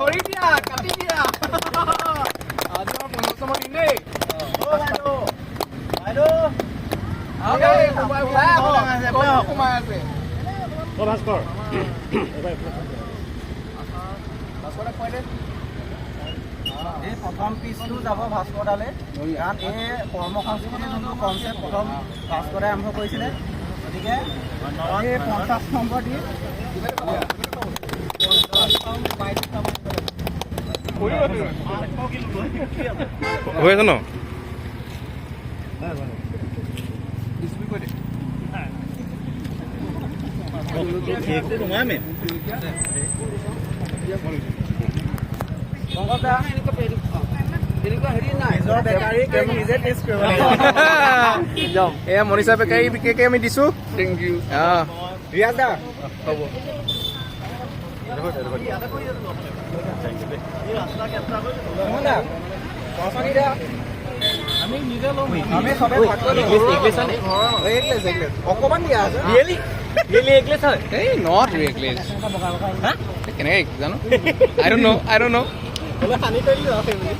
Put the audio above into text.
কৰি দিয়া, কাটি দিয়া। আজি আমাৰ 50তম দিন দেই। এই, সোমাই ওলাই আহক। সোমাই আছে। অ ভাস্কৰ। ভাস্কৰক খুৱাই দে। এই প্ৰথম পিচটো যাব ভাস্কৰ দালে, কাৰণ এই কৰ্ম সংস্কৃতিৰ যোনটো কনচেপ্ট প্ৰথম ভাস্কৰে আৰম্ভ কৰিছিলে। গতিকে এই 50 নম্বৰ দি। হৈ আছে ন? কৰি দে। নিজৰ বেকাৰী কেক নিজে টেষ্ট কৰিব লাগিব। এয়া মনীষা বেকাৰী বিশেষকে আমি দিছো। Thank U. Riaz দা। হ'ব। মোহন দা, দা। আমি চবে ভাগ কৰি এগলেছ, এগলেছ অকণমান দিয়া আছে। এই not ৰিয়েকলেছ কেনেকে জানো, I don't know, I don't know. সানি থৈ দিলো আৰু সেইবুলি।